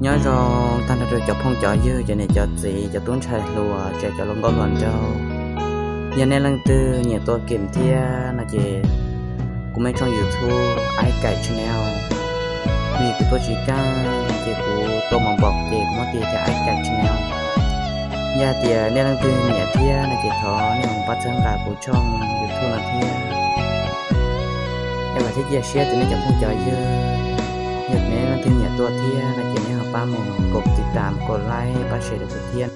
Nyob zoo tag nrho rau cov phooj cov ywg, cov niam cov txiv, cov tub ntxhais hluas, tsev cov hluas nkauj hluas nraug. Yog nej leej twg nyiam tua game thiab no ces kuv muaj tshooj YouTube Ais Kaim Channel. Vim kuv tua tsis kaj ces kuv tua mos npom ces kuv muab tis tias Ais Kaim Channel. Yog tias nej leej twg nyiam thiab no ces thov nej ho pab txhawb nqa kuv tshooj YouTube no thiab. Es vam thiab cia siab tias nej cov phooj cov ywg, yog nej leej twg nyiam tua thiab no ces nej ho pab mus kov tiv tam, kov like, pab share rau kuv thiab.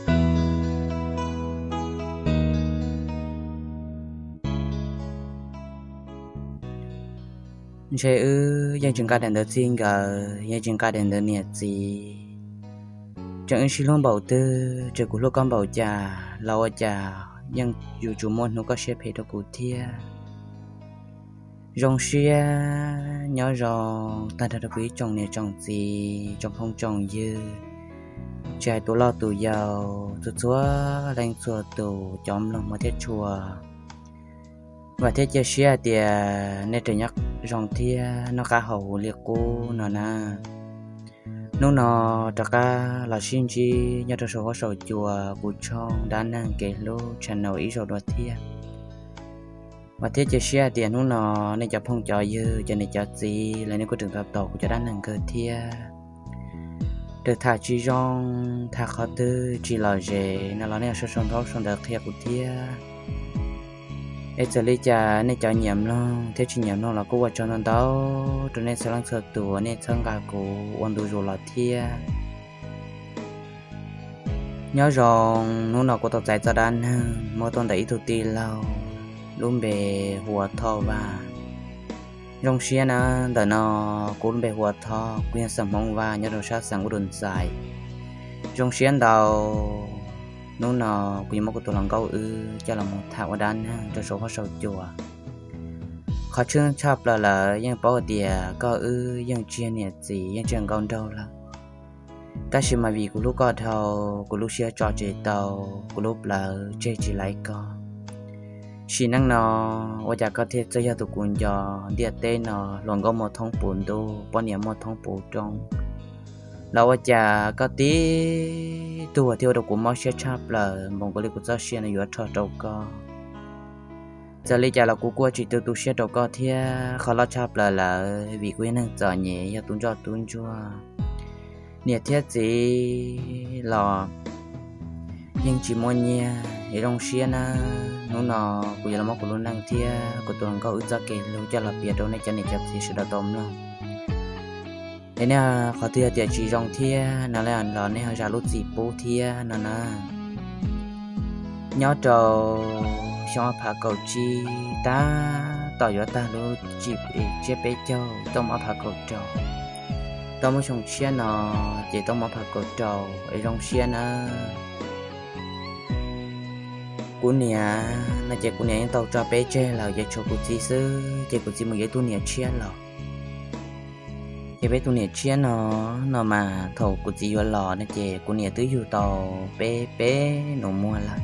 Ntshe wb yeej tsis nqa daim ntawd txij nkawm, yeej tsis nqa daim ntawd niam txiv. Tseem wb sib hlub npaum twg, tseem kuv hlub koj npaum cas los ua cas yeej yuav tsum muaj hnub koj siab phem rau kuv thiab. Zoo siab nyob zoo tag nrho rau kuv ib tsoom niam tsoom txiv, tsoom phooj tsoom ywg, tsis hais tus loj tus yau, txhua txhua leej txhua tus cov mloog muaj thiab tshua. Vam thiab cia siab hais tias nej tseem nyob zoo thiab noj qab haus huv li qub no na. Hnub no rov qab los sib ntsib nyob rau saum huab saum cua kuv tshooj dab neeg kev hlub channel ib zaug dua thiab. Vam thiab cia siab hais tias hnub no nej cov phooj cov ywg, cov niam cov txiv los nej kuj tseem tos tos kuv cov dab neeg kawg thiab. Raws tham tsis zoo, tham qhov twg tsis lom zem no los nej ho sau sau ntaub sau ntawv qhia kuv thiab. Es txawm li cas nej cov nyiam mloog thiab tsis nyiam mloog los kuj ua tsaug ntau ntau rau nej txhua leej txhua tus uas nej txhawb nqa kuv ua ntu zus los thiab. Nyob zoo, hnub no kuv tau txais txoj dab neeg muab tuaj ntawm ib tug tij laug, lub npe hu ua Thoj Vaj. Zoo siab na, ntawm no kuv lub npe hu ua Thoj, kuv yog xeem Hmoob Vaj nyob rau sab xeev Ub Dum Ntxais. Zoo siab ntau, hnub no kuv yuav muab kuv tus hluas nkauj wb coj los mus tham ua dab neeg rau saum huab saum cua. Qhov tshwj tshaj plaws lawm yeej paub hais tias koj wb yeej tsis yog niam txiv, yeej tsis yog nkauj nraug lawm. Tab sis mas vim kuv hlub koj dhau, kuv lub siab tso tseg tau, kuv lub plawv tseg tsis laiv koj. Sim neej no ua cas koj thiaj txawj yog tus kuv nco. Ntiaj teb no hluas nkauj muaj thoob puv ntuj, poj niam muaj thoob puv roob, los ua cas koj tib tug thiaj ua rau kuv mob siab tshaj plaws npaum nkaus li kuv txoj sia no yuav rho rau koj. Txawm li cas los kuv kuj tsis tu tu siab rau koj thiab. Qhov loj tshaj plaws lawm vim kuv yog neeg txom nyem, yog tus ntsoj tub ntsuag, niam thiab txiv los yeej tsis muaj nyiaj. Es zoo siab na, hnub no kuv yuav los muab kuv lub neej thiab kuv tus hluas nkauj wb txoj kev hlub coj los piav rau nej cov niam cov txiv sawv daws tau mloog. Es nej qhov twg yog tias tsis zoo thiab no los nej ho zam lub txim pub thiab no na. Nyob rau xyoo ob phav kaum tsib, tab tom yuav tag lub tsib, tsiab peb caug, tau muaj ob phav kaum rau. Tau muaj xyoo tshiab no ces tau muaj ob phav kaum rau, es zoo siab na. Kuv niam no ces kuv niam yeej tau tso peb tseg lawm, ces tshuav kuv txiv xwb, ces kuv txiv mus yuav ib tug niam tshiab los. Ces peb tus niam tshiab no, no mas thaum kuv txiv yuav los no ces kuv niam twb yug tau peb peb nus muag lawm.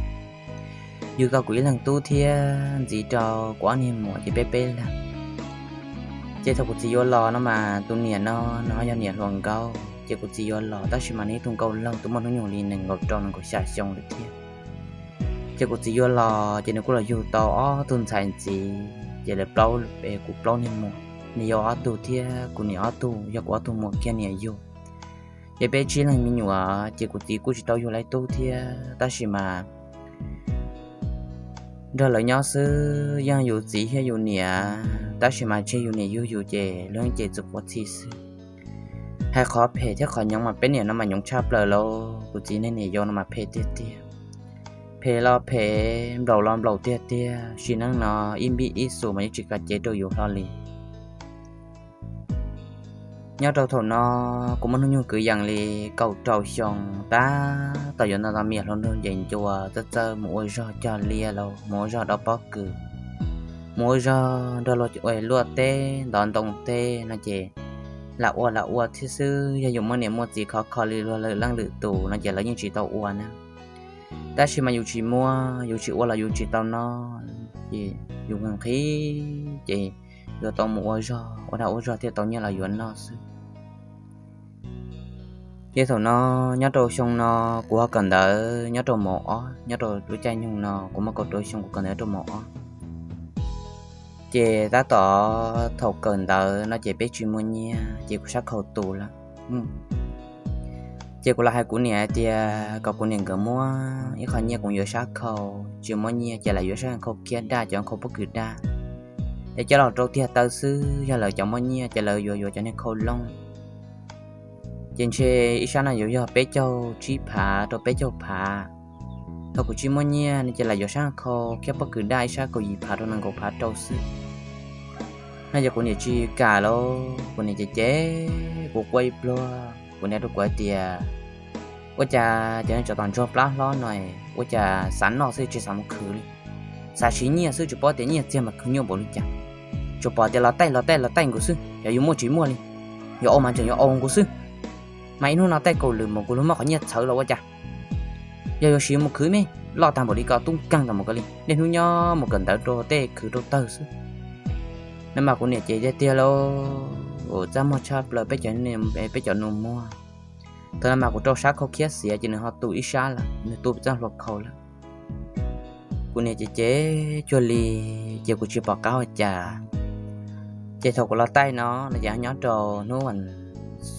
Yug tau kuv ib leeg tub thiab ntxiv rau kuv ob niag muam ces peb peb leeg. Ces thaum kuv txiv yuav los no mas tus niam no, no yog niam hluas nkauj, ces kuv txiv yuav los tab sis mas nws ib tug nkauj laug twb muaj hnub nyoog li nees nkaum rau nees nkaum xya xyoo lawm thiab. Ces kuv txiv yuav los ces nws kuj los yug tau ob tug ntxhais ntxiv, ces lawv plaub, kuv plaub niag muam, nws yau ob tug thiab kuv niam ob tug, yog kuv ob tug muam kiag niam yug. Ces peb tsib leeg me nyuam ces kuv txiv kuj tsis tau yug lawv tub thiab, tab sis mas nrog lawv nyob xwb, yeej yus txiv thiab yus niam, tab sis mas tseg yus niam yug yus ces lub cev txwv quav txhi xwb. Hais qhov phem thiab qhov nyoov mas peb niam no mas nyoov tshaj plaws lauj, kuv txiv niag niam yau no mas phem tiag tiag. Phem los phem, nplaum los nplaum tiag tiag, sim neej no ib npib ib xus mas yeej tsis kav cev rau yus hlo li. Nyob rau thaum no, kuv muaj hnub nyoog kwv yees li kaum rau xyoo, tab tom yuav nto nto me nyuam hluas nraug ncees ncua, txawj txawj mus ua zog cog liaj los mus ua zog dob pob kws, mus ua zog nrog luag ua luaj teb ntov ntoo teb no ces lam ua lam ua thiab xwb, yog yus muaj niam muaj txiv khov kho li luag lwm leej lwm tus no ces lawv yeej tsis tau ua na. Tab sis mas yus tsis muaj, yus tsis ua los yus tsis tau noj, ces yus nqhis nqhis ces yuav tau mus ua zog, ua dag ua zog thiaj tau nyiaj los yuav noj xwb. Ces thaum no nyob rau xyoo no kuv ho kawm ntawv nyob rau mos ob, nyob rau lub caij nyoog no kuv muaj kaum rau xyoo kuv kawm ntawv nyob rau mos ob. Ces tab tom thaum kawm ntawv no ces peb tsis muaj nyiaj ces kuv sab khau tu lawm. Ces kuv los hais kuv niam hais tias kom kuv niam nkawd muab ib qho nyiaj kuv yuav sab khau, tsis muaj nyiaj ces lam yuav sab khau khiab daj, cov khau pob kws daj, es coj los rau tiag taw xwb, yog lawv cov muaj nyiaj ces lawv yuav yuav cov niag khau looj. Ces ntshe ib sab no yuav yog peb caug tsib phav rau peb caug phav. Thaum kuv tsis muaj nyiaj no ces lam yuav sab khau khiab pob kws daj ib sab kaum yim phav rau nees nkaum phav rau xwb. No ces kuv niam tsis kam lauj, kuv niam ces cem kuv quaj ib pluag, kuv niam rau kuv hais tias, ua cas cov niag tsov tom ntsoog plab hlob no ua cas xav noj xwb tsis xav mus khwv li, xav siv nyiaj xwb tsis paub tias nyiaj txiag mas khwv nyuaj npaum li cas, tsuas pom tias los taij los taij los taij nkaus xwb, yog yus muaj tsis muaj li, yog ua mas tseem yuav ua nkaus xwb, mas ib hnub no taij kaum lwm mus kuv luag muab qhov nyiaj txhawv los ua cas, yog yuav siv mus khwv me, loj tag npaum li ko tub nkeeg tag npaum ko li, niaj hnub nyob mus kawm ntawv rau tej khwv rau tawg xwb. No mas kuv niam ces tiag tiag lauj, txaj muag tshaj plaws peb cov, peb cov nus muag. Thaum no mas kuv rau sab khau khiab xiav ces nws ho tu ib sab lawm, nws tu txoj hlua khau lawm. Kuv niam ces cem cuag li, ces kuv tsis pom qab ua cas. Ces thaum kuv los taij no no ces nyob rau hnub vas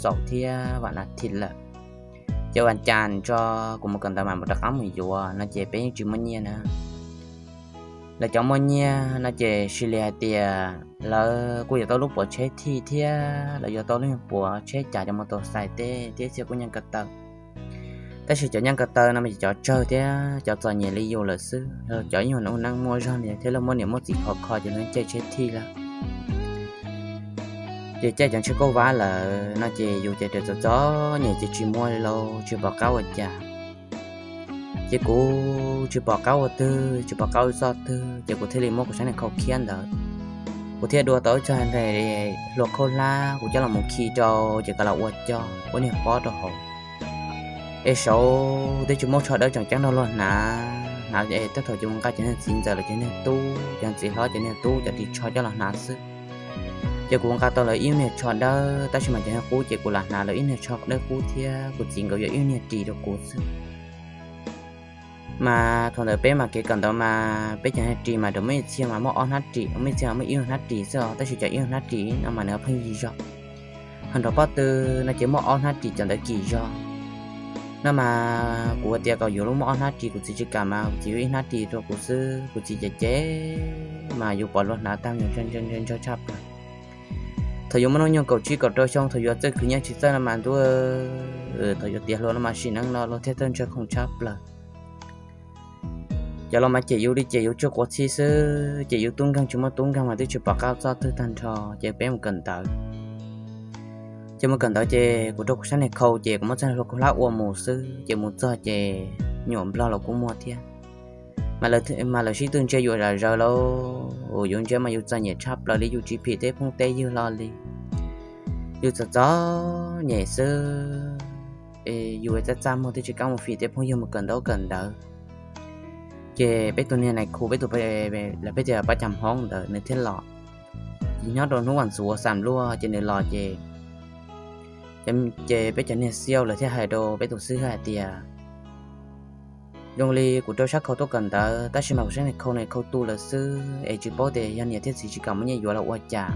xaum thiab vas nas this lawm, ces vas cas tso kuv mus kawm ntawv mas mam rov qab mus yuav no ces peb yeej tsis muaj nyiaj na. Lawv cov muaj nyiaj no ces sis li hais tias lawv kuj yuav tau lub puav tsheb thij thiab lawv yuav tau lub puav tsheb cav cov mus tau xais tej thiab txhia kuj nyeej ko taw. Tab sis cov nyeej ko taw no mas ces cov tsawg thiab cov txom nyem li yus lawm xwb, cov ib nyuag neeg muaj zog thiab lawv muaj niam muaj txiv khov kho ces lawv caij tsheb thij lawm. Ces caij cov ntshe kauj vab lawm no ces yus ces txom txom nyem ces tsis muaj li lauj, tsis pom qab ua cas. Ces kuv tsis pom qab ua twg tsis pom qab ua txoj twg ces kuv thiaj li muab kuv sab niag khau khiab ntawd, kuv thiaj dua tau ib txoj hlua khaub hlab kuv coj los mus khi rau ces kom los ua coj ua niag pob rau hauv. Es saud twb tsis muaj tsho dawb tseem ceeb rau luag hnav, hnav es tej thaum ces mus nqa cov niag txiv ntxawm los cov niag tub, cov txiv hlob cov niag tub cov ris tsho coj los hnav xwb. Ces kuv nqa tau lawv ib niag tsho dawb tab sis mas cov niag qub ces kuv lam hnav lawv ib niag tsho dawb qub thiab kuv txiv nkawd yuav ib niag ris rau kuv xwb. Mas thaum ntawd peb mas kev kawm ntawv mas peb cov niag ris mas muaj ib txhia mas muaj ob hnab ris, muaj ib txhia muaj ib hnab ris xwb os, tab sis cov ib hnab ris no mas nws pheej yig zog. Ho nrog pob tw no ces muaj ob hnab ris cov ntawd kim zog. No mas kuv tias kom yuav lub muaj ob hnab ris, kuv txiv tsis kam mas kuv txiv yuav ib hnab ris rau kuv xwb, kuv txiv ces cem mas yus pom luag hnav tag nws ntsawg tshaj plaws. Thaum yuav muaj hnub nyoog kaum tsib kaum rau xyoo thaum yuav txawj khwv nyiaj tsis txawj no mas ntuj, thaum yuav tiav hluas no mas sim neej no luag thiaj txawj ntsawg khoom tshaj plaws. Cov los mas cem yus li ces yus tsuj quav txhij xwb, ces yus tub nkeeg tsis muaj tub nkeeg mas twb tsis pom qab txoj twg tag nrho ces peb mus kawm ntawv. Ces mus kawm ntawv ces kuv rau kuv sab niag khau ces kuv muab txoj hlua khaub hlab ua mus xwb, ces mus txog ces nyuam nplog los kuj muaj thiab. Mas lawv sib tw ntsia yus zam zaws lauj, yus ntsia mas yus txom nyem tshaj plaws li, yus tsis phim tej phooj tej ywg hlo li. Yus txom txom nyem xwb, yus txaj txaj muag twb tsis kam mus phim tej phooj ywg mus kawm ntaub kawm ntawv. Ces peb tus niag nais khu peb tus, peb tias pab cas hmoob ntawd nws thiaj los. Ces nyob rau hnub vas xuv xam luaj ces nws los ces, ces peb cov niag xiau lawv thiaj hais rau peb tus xib hwb hais tias zoo li kuv rau sab khau tuaj kawm ntawv tab sis mas kuv sab niag khau no khau tu lawm xwb es tsis paub tias yog niam thiab txiv tsis kam muab nyiaj yuav los ua cas.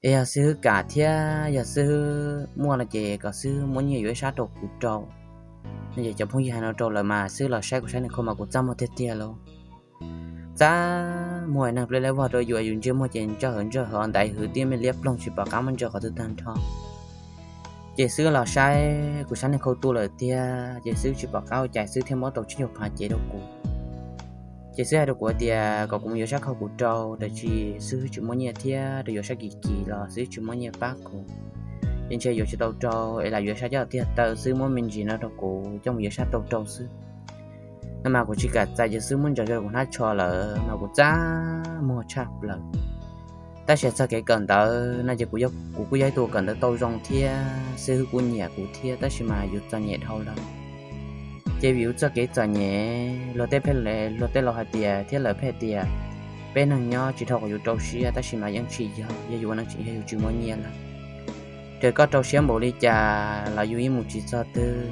Es yog xib hwb kam thiab yog xib hwb muaj no ces kom xib hwb muab nyiaj yuav ib sab rau kuv rau. No ces cov phooj ywg hais no rau lawm mas xib hwb los saib kuv sab niag khau mas kuv txaj muag tiag tiag lauj. Txaj muag neeg pleb leb vog rau yus, yus ntsia muag ces ntsawj hwv ntsawj hwv ntaiv hwv tib me liab ploog tsis pom qab muab ntsaws qhov twg tag nrho. Ces xib hwb los saib kuv sab niag khau tu lawm tiag ces xib hwb tsis pom qab ua cas xib hwb thiaj muab tau tsib caug phav cev rau kuv. Ces xib hwb hais rau kuv tias kom kuv mus yuav sab khau kuv rau, tiam sis xib hwb tsis muaj nyiaj thiab rau yuav sab kim kim los xib hwb tsis muaj nyiaj pab kuv. Ces ntshe yuav tsis tau rau es lam yuav sab coj tiag taw xwb, muab me ntsis no rau kuv coj mus yuav sab tau rau xwb. No mas kuv tsis kam txais ces xib hwb muab ntsaws rau kuv hnab tsho lawm mas kuv txaj muag tshaj plaws. Tab sis txog kev kawm ntawv no ces kuv kuj yog ib tug kawm ntawv tau zoo thiab xib hwb kuj nyiam kuv thiab tab sis mas yus txom nyem dhau lawm. Ces vim yus txoj kev txom nyem luag tej pheej, luag tej laus hais tias thiab lawv pheej tias peb neeg nyob tsis dhau qhov yus rau siab tab sis mas yeej tsis yog, yog yus ua neej tsis yog yus tsis muaj nyiaj lawm. Ces koj rau siab npaum li cas los yus yeej mus tsis txog twg.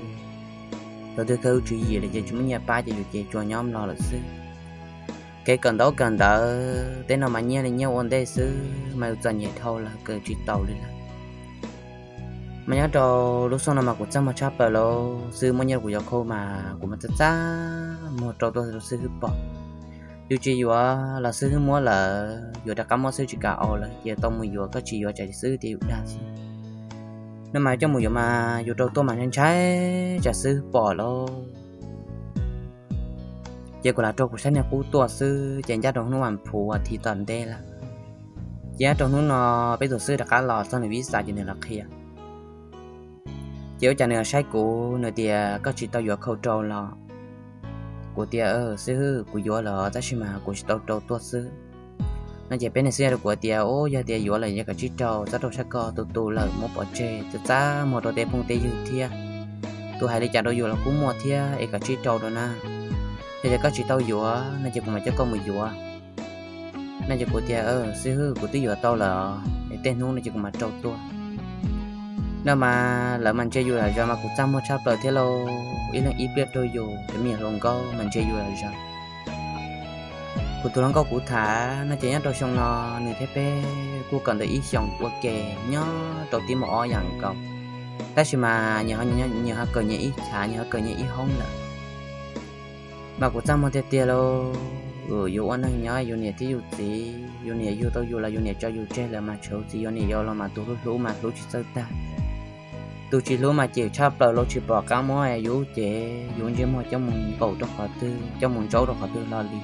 Thaum twg kawg yus tswv yim lawm ces tsis muaj nyiaj pab ces yus ces tsuas nyob mlog lawm xwb. Kev kawm ntaub kawm ntawv tej no mas nyiaj li nyiaj ua ntej xwb mas yus txom nyem dhau lawm kawm tsis taus li lawm. Mas nyob rau lub xyoo no mas kuv txaj muag tshaj plaws lawm xwb, muaj nyiaj rau kuv yuav khau mas kuv mas txaj txaj muag rau tuaj xwb hwb pom. Yus tsis yuav los xib hwb muab lawm, yuav rov qab muab xwb tsis kam ua lawm, ces tau mus yuav, koj tsis yuav tsam xwb tias yus dag xwb. No mas coj mus yuav mas yus rau tuaj mas ntshai tsam xwb pom lawm. Ces kuv lam rau kuv sab niag qub tuaj xwb, ces ncaj rau hnub vas phuv thiv tom ntej lawm. Ces nyob rau hnub no peb tus xib hwb rov qab los txog nws vib xas ces nws los qhia. Ces ua cas nws los saib kuv, nws tias koj tsis tau yuav khau rau los? Kuv tias xib hwb kuv yuav lawm tab sis mas kuv tsis tau rau tuaj xwb. No ces peb niag xib hwb rau kuv tias ub, yog tias yuav lawm yog kom tsib rau, txhob rau sab ko, tus tus lawm muab pov tseg, txaj txaj muag rau tej phooj tej ywg thiab. Tus hais li cas rau yus los kuj muaj thiab es kom tsib rau rau na. Yog tias koj tsis tau yuav no ces kuv mam coj koj mus yuav. No ces kuv tias xib hwb kuv twb yuav tau lawm, es tej hnub no ces kuv mam rau tuaj. No mas lawv mas ntsia yus zam zaws mas kuv txaj muag tshaj plaws thiab lauj, ib leeg ib pliag rau yus, cov me nyuam hluas nkauj mas ntsia yus zam zaws. Kuv tus hluas nkauj kuv tham no ces nyob rau xyoo no nws thiab peb kuj kawm ntawv ib xyoos ua ke nyob rau tib mos ob yam nkaus, tab sis mas nyias ho kawm nyias ib chav, nyias ho kawm nyias ib hoob lawm. Mas kuv txaj muag tiag tiag lauj, yus ua neeg nyob yus niam thiab yus txiv, yus niam yug tau yus los yus niam tso yus tseg lawm mas tshuav yus txiv yuav niam yau los mas tus hlub hlub mas hlub tsis txawj tag. Tus tsis hlub mas cem tshaj plaws lauj, tsis pom qab muab yus cev, yus ntsej muag coj mus npaum rau qhov twg, coj mus ntsaub rau qhov twg hlo li.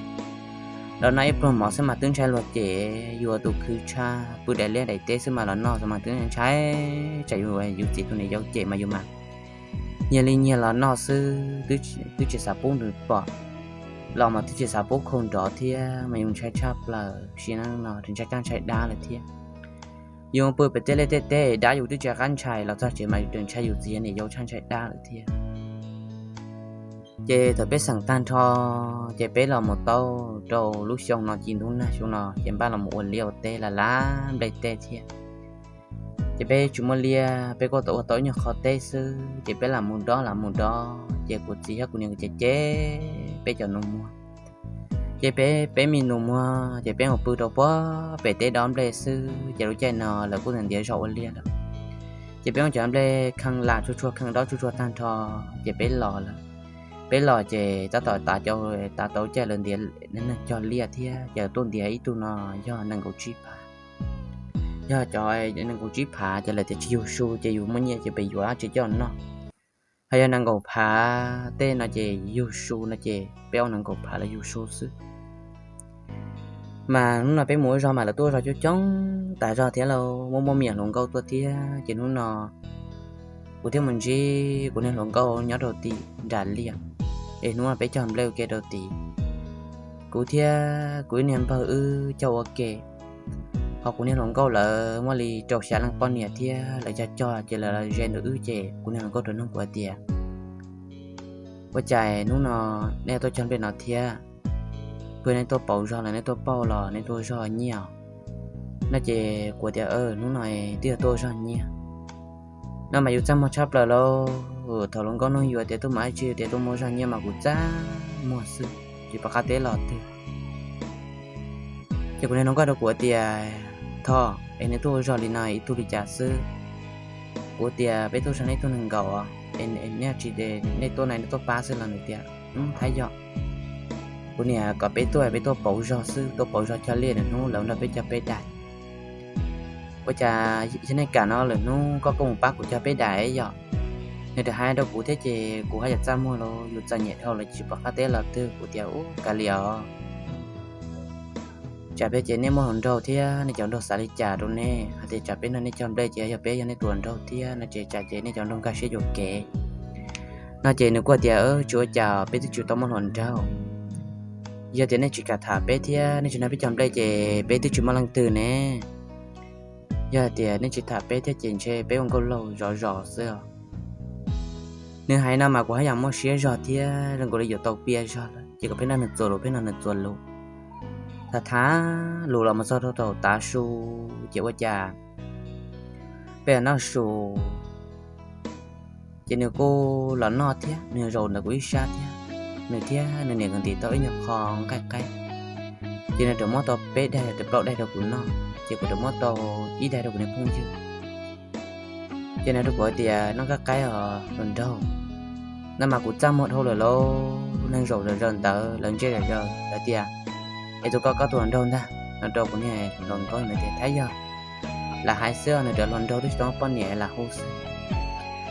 Los noj ib pluag mov xwb mas twb ntshai luag cem, yus ua tus khwv tshaj, pw daim liaj daim teb xwb mas los noj mas twb ntshai tsam yus, yus txiv tus niam yau cem mas yus mas nyiag li nyiag los noj xwb, twb tsis xav pub nws pom, los mas twb tsis xav pub khau nrov thiab mas yus ntshai tshaj plaws, sim neej no ntshai tshaj ntshai dab lawm thiab. Yus pw pem tej liaj tej teb dab yus twb tsis qab ntshai los txog tsev mas yus ntshai yus txiv niam yau tshaj ntshai dab lawm thiab. Ces thaum peb xeem tag nrho, ces peb los mus tau rau lub xyoo no ci ntub nag xyoo no ces npaj los mus ua liaj ua teb la lab nplej tej thiab. Ces peb tsis muaj liaj, peb kuj tau ua tau ib nyuag qho teb xwb, ces peb lam mus dob lam mus dob, ces kuv txiv thiab kuv niam ces cem peb cov nus muag. Ces peb, peb me nus muag ces peb mus pw rau puag pem teb dob nplej xwb, ces lub caij no lawv kuj ntiav zog ua liaj lawm. Ces peb muab cov nplej kheej lam tsuag tsuag kheej dob tsuag tsuag tag nrho, ces peb los lawm. Peb los ces tab tom tav cov, tav tau caij lawv ntiav neeg cog liaj thiab, ces tuaj ntiav ib tug no yog nees nkaum tsib phav. Yog cov nees nkaum tsib phav ces lawv tias tsis yug su ces yus muaj nyiaj ces pem yuav dab tsi coj noj. Ho yog nees nkaum phav tej no ces yug su no ces peb ua nees nkaum phav los yug su xwb. Mas hnub no peb mus ua zog mas lawv tuaj ua zog coob coob tas zog thiab lauj, muaj muaj me nyuam hluas nkauj tuaj thiab, ces hnub no kuv thiaj mus ntsib kuv niag hluas nkauj nyob rau tim nram liaj, es hnub no peb cog nplej ua ke rau tid. Kuv thiab kuv ib niag npawg wb cog ua ke, ho kuv niag hluas nkauj lawv muaj li rau xya leej poj niam thiab lawv cog cog ces lawv los ze ntawm wb ces kuv niag hluas nkauj rov nug kuv hais tias, ua cas hnub no nej tuaj cog nplej no thiab? Puas nej tuaj pauv zog los nej tuaj pauj los nej tuaj zog nyiaj? No ces kuv tias hnub no twb yog tuaj zog nyiaj. No mas yus txaj muag tshaj plaws lauj, thaum hluas nkauj nug yus tias tuaj mus dab tsi, yus tias tuaj muab zog nyiaj mas kuv txaj muag xwb, tsis pom qab teb los twg. Ces kuv niag hluas nkauj rau kuv tias, thov es nej tuaj ua zog li no ib tug li cas xwb? Kuv tias peb tuaj zog nej tug nees nkaum, nej tsis, nej tuaj no nej tuaj pab xwb los? Nws tias, thab yog. Kuv niam kom peb tuaj, peb tuaj pauv zog xwb, tuaj pauv zog cog liaj, lwm hnub lawv nrog peb cog peb daim. Ua cas yog nej kam no lwm hnub koj kuj mus pab kuv cog peb daim yom? Nws rov hais rau kuv thiab ces kuv haj yam txaj muag lauj, yus txom nyem dhau lawm tsis pom qab teb los twg, kuv tias ub kav liam os. Tsam peb ces nej muaj hluas nraug thiab nej cov nraug xav li cas rau nej, hais tias tsam peb nrog nej cog nplej ces yog peb yog nej tus hluas nraug thiab no ces tsam ces nej cov nraug nkag siab yuam kev. No ces nws kuj tias tsis ua cas, peb twb tsis tau muaj hluas nraug. Yog tias nej tsis kam tham peb thiab nej tsis nrog peb cog nplej ces peb twb tsis muaj leej twg ne. Yog hais tias nej tsis tham peb thiab ces ntshe peb ua nkauj laug zov zos xwb os. Nws hais no mas kuv haj yam muaj siab zog thiab zoo nkaus li yuav tau piaj zog lawm ces kom peb nrog nws txuas lus, peb nrog nws txuas lus. Tham tham lus los mus txog rau thaum tav su ces ua cas peb noj su. Ces nws kuj los noj thiab, nws zaum ntawm kuv ib sab thiab, nws thiab nws niam nkawd ntim tau ib nyuag qho nqaij qaib. Ces nws txawm muab tau peb daim los plaub daim rau kuv noj, ces kuv txawm muab tau ib daim rau kuv niag phooj ywg. Ces nws rau kuv tias, noj nqaij qaib os hluas nraug. No mas kuv txaj muag dhau lawm lauj, neeg zaum zom zaws ntawd lawv ntsia zom zaws lawv tias, es tus ko koj tus hluas nraug ntag no rau kuv niag hluas nkauj. Nws tias, thab yog lam hais xwb, nws tus hluas nraug twb tsis tau poj niam lam hu xwb.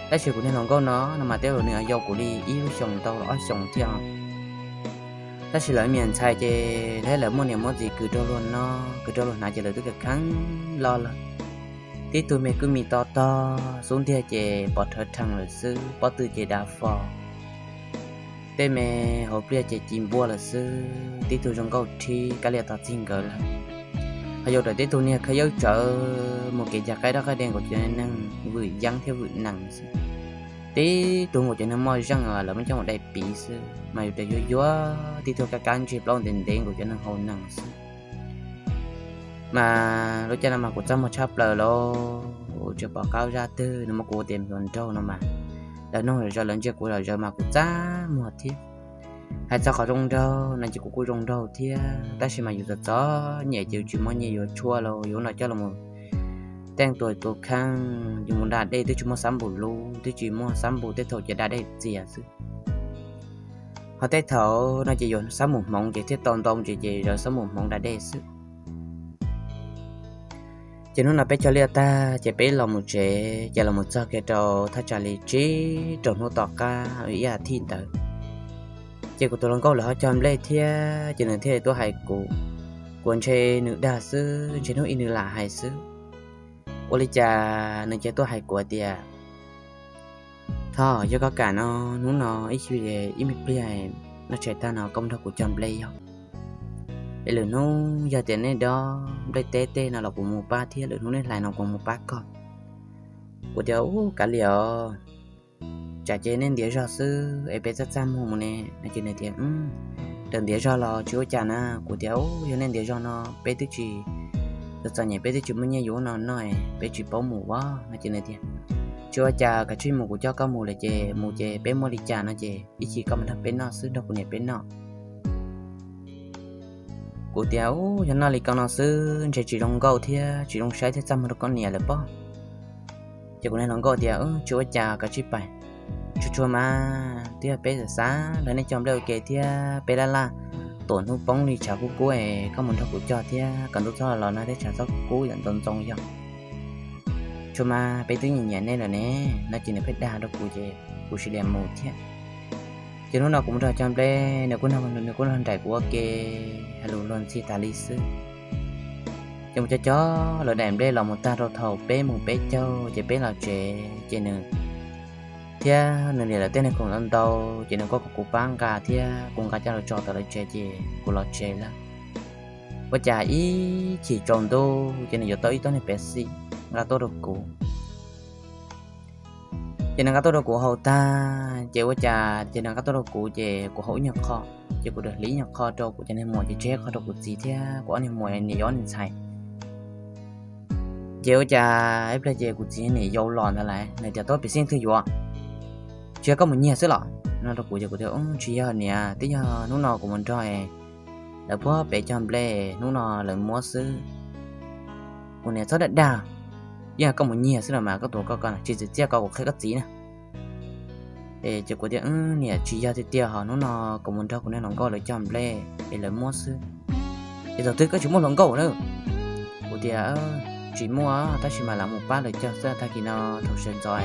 Tab sis kuv niag hluas nkauj no, no mas twb yog nws yau kuv li ib lub xyoos tau ob xyoos thiab. Tab sis lawv me nyuam ntxhais ces thiab lawv muaj niam muaj txiv kwv rau luag no, kwv rau luag hnav ces lawv twb kheev kheev los lawm. Tib tug me kwj mis to tog xub ntiag ces pom rhawv rhees lawm xwb, pob tw ces dav fo. Tej me hauv pliaj ces ci npua lawm xwb, tib tug zoo nkauj rhib kab lias tog txig nkawd lawm. Ho yog raws tib tug niag khav yawb tsawv mus kev cag qaib dab qaib de nkaus cov neeg vwm yeeb thiab vwm nees xwb. Tib tug nkaus cov neeg moj zeej lawv muab coj mus dai piv xwb, mas yus raws yuav yuav tib tug kab kab ntsig plaub ntev ntev nkaus cov neeg haus nees xwb. Mas lub caij no mas kuv txaj muag tshaj plaws lauj, tsis pom qab zaj twg, nws muab kuv ua tias hluas nraug no mas, lawv noog zom zaws lawv ntsia kuv zom zaws mas kuv txaj muag thiab. Hais txog qhov zoo nraug no ces kuv kuj zoo nraug thiab, tab sis mas yus txom txom nyem ces yus tsis muaj nyiaj yuav tshuaj los yus no coj los teej tus tus kheej, yus mus da dej twb tsis muaj xab npum lub, twb tsis muaj xab npum, tej thaum ces da dej txias xwb. Ho tej thaum no ces yus xab npum hmoov ces thiaj tau ntau ntsis ces zawv xab npum hmoov da dej xwb. Ces hnub no peb cog liaj tag ces peb los mus tsev, ces los mus txog kiag rau thaj tsam li tsib rau hnub tom qab ib as thiv ntawd, ces kuv tus hluas nkauj lawv ho cog nplej thiab, ces nws thiaj li tuaj hais kuv. Kuv ntshe nws dag xwb, ntshe hnub ib nws lam hais xwb. Ua li cas nws cia tuaj hais kuv tias, thov yog koj kam no, hnub no ib chim ib me pliag noj tshais tag no koj mus nrog kuv cog nplej yog. Es lwm hnub yog tias nej dob nplej teb tej no los kuv mus pab thiab, lwm hnub nej hlais no kuv mus pab koj. Kuv tias, ub, kav liam os, tsam ces nej ntiav zog xwb es peb txaj txaj muag mus ne no. Ces nws tias, raws ntiav zog los tsis ua cas na. Kuv tias, ub, yog nej ntiav zog no peb twb tsis, txom txom nyem peb twb tsis muaj nyiaj yuav no noj, peb tsis paub mus as no. Ces nws tias, tsis ua cas, kav tsij mus, kuv coj koj mus lawm ces mus ces peb muaj li cas no ces ib chim koj mus nrog peb noj xwb, nrog kuv niam peb noj. Kuv tias, ub, yog noj li ko no xwb ntshe tsis zoo nkauj thiab tsis zoo saib thiab txaj muag rau koj niam lawm pob. Ces kuv niag hluas nkauj tias, tsis ua cas, kav tsij pais, tsuag tsuag mas twb yog peb xav xav nrog nej cog nplej ua ke thiab peb laj laj tuam hnub poob li tshav kub kub es koj mus nrog kuv cog thiab kom ntuj txhob los no thiab tshav txhob kub kub ntxoov ntxoo yog. Tsuag mas peb twb nyiam nyiam nej lawm ne no. Ces nws pheej dag rau kuv ces kuv cia li mus thiab. Ces hnub no kuv mus nrog cog nplej, nws kuj nrog, nws kuj nrog nraim kuv ua ke, hais lus luag ntxhi tas li xwb. Ces mus cog cog lawv daim nplej los mus tag rau thaum peb mus peb caug ces peb los tsev ces nws thiab nws niam lawv tej neeg khoom ntau ntau ces nws kuj kom kuv pab nqa thiab kuv nqa coj los tso tom lawv tsev ces kuv los tsev lawm. Ua cas ib chim tsaus ntuj ces nws yuav tau ib tug niag Pepsi nqa tuaj rau kuv. Ces nws nqa tuaj rau kuv haus tag ces ua cas ces nws nqa tuaj rau kuv ces kuv haus ib nyuag qho, ces kuv rov hliv ib nyuag qho rau kuv cov niag muam ces tseg qho rau kuv txiv thiab kuv ob niag muam niam yau ob niag ntxhais. Ces ua cas ib pliag ces kuv txiv niam yau los ntawd lawm, nws tias, tau Pepsi twg yuav, tsis yog koj mus nyiag xwb los no rau kuv. Ces kuv tias, tsis yog niam, twb yog hnub no kuv mus nrog lawv puag pem cog nplej, hnub no lawv muab xwb. Kuv niam, txhob dag dag, yeej yog koj mus nyiag xwb los mas, koj tuav koj ko tsis txiav txiaj ko kuv qhia koj txiv na. Ces kuv tias, niam, tsis yog tiag tiag, ho hnub no kuv mus nrog kuv niag hluas nkauj lawv cog nplej es lawv muab xwb. Es thaum twg koj tsis muaj hluas nkauj na? Kuv tias, tsis muaj, tab sis mas lam mus pab lawv cog xwb, tag kis no thaum sawv ntxov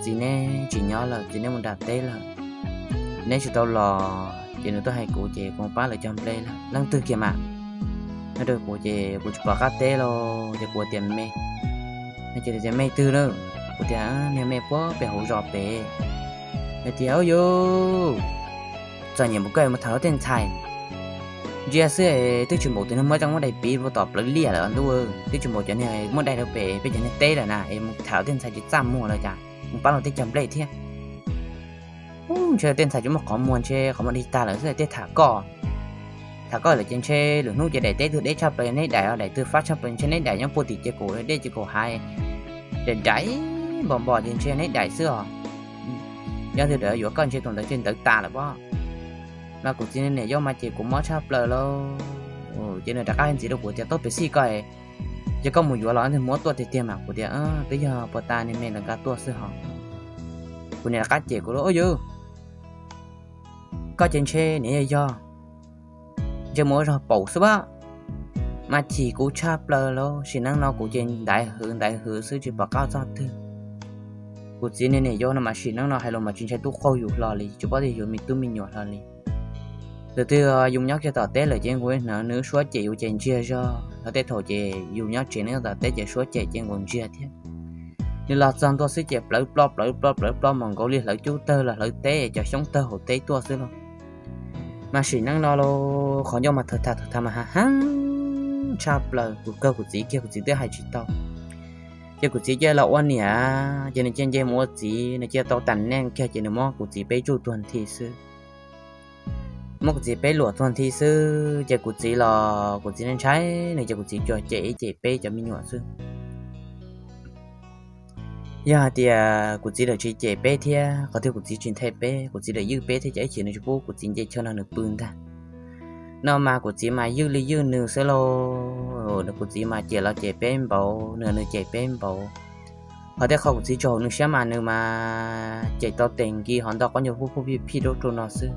txiv neb tsis nyob lawm, txiv neb mus nram teb lawm, neb tsis tau los ces nws tuaj hais kuv ces kuv mus pab lawv cog nplej lawm. Leej twg kiag mas? Nws hais rau kuv ces kuv tsis pom qab teb lauj, ces kuv tias, me. Nws tias, me twg na? Kuv tias, niag me puag pem hauv zos pem. Nws tias, u, yus txom nyem npaum koj mus tham luag tej ntxhais ntsia xwb, twb tsis npaum tus niag muaj zeej muab dai piv rau tom plawv liaj lawm ntuj, twb tsis npaum cov niag muab dai rau pem peb cov niag teb lawm na, es mus tham luag tej ntxhais tsis txaj muag los cas, mus pab luag tej cog nplej thiab. U, ntshe tej ntxhais tsis muaj qhov muag, ntshe qhov muag dig tag lawm xwb, tej tham koj. Tham koj lawm ces ntshe lwm hnub ces daim teb twg deb tshaj plaws neb daim, daim twg fab tshaj plaws ntshe neb daim nyob puag tim ces kaum dej ces kaum hais, daim daim npom npom ces ntshe neb daim xwb os. Yog twg yuav koj ntshe tus ntawd ntshe ntawd tas lawm pob. Mas kuv txiv niam yau mas ces kuv mob tshaj plaws lauj. Ces nws rov qab hais ntxiv rau kuv tias, Tau pes xij koj, yog koj mus yuav los twg muab tuaj tiag tiag mas? Kuv tias, Twb yog puag ta niag me ntawd nqa tuaj xwb hos. Kuv niam rov qab cem kuv lauj, Ua yus, koj ces ntshe niam yog yog ntshe mus ua zog paum xwb pab. Mas chim kuv tshaj plaws lauj, sim neej no kuv ces ntaiv hwv ntaiv hwv xwb tsis pom qab txog twg. Kuv txiv niag niam yau no mas sim neej no hais lus mas tsis ntshai tub qaug yus hlo li, tsis paub tias yuav me tub me nyuam hlo li. Tus twg yus nyob kiag tom teb lawm ces kuv hnov nws suab cem yus ces ntsiag zog, ho tej thaum ces yus nyob tsev nws tom teb ces suab cem ces nkaus ntsiag thiab. Nws los txog ntua xwb ces plawv plo plawv plo plawv plo mas nkaus li hlawv cub tawg los hlawv teb cov xyoob tawg hauv teb tuaj xwb lauj. Mas sim neej no lauj, qhov ncauj mas thawv thas thawv thas mas hav heev tshaj plaws, kuv kawg kuv txiv kiag kuv txiv twb hais tsis tau. Ces kuv txiv cia los ua niam, ces nws cia nce mus ua txiv, nws cia tau tas neej kiag ces nws muab kuv txiv peb tsuj tuag nthi xwb. Muab kuv txiv peb luam tuag nthi xwb ces kuv txiv los kuv txiv ntshai nws ces kuv txiv tsuas cem ib cem peb cov me nyuam xwb. Yog hais tias kuv txiv lawm tsis cem peb thiab qhov twg kuv txiv tsis nthe peb, kuv txiv lawm ywj peb thiab ces ib chim nws tsis pub kuv txiv nce chaw nrog nws pw ntag. No mas kuv txiv mas ywj li ywj nws xwb lauj. Kuv txiv mas cem los cem peb npaum, nws nws cem peb npaum. Ho tej qho kuv txiv tsaug nws siab mas nws mas cem tau tes nkis ho nto qab nyuag pub pub phij phij rau rau no xwb.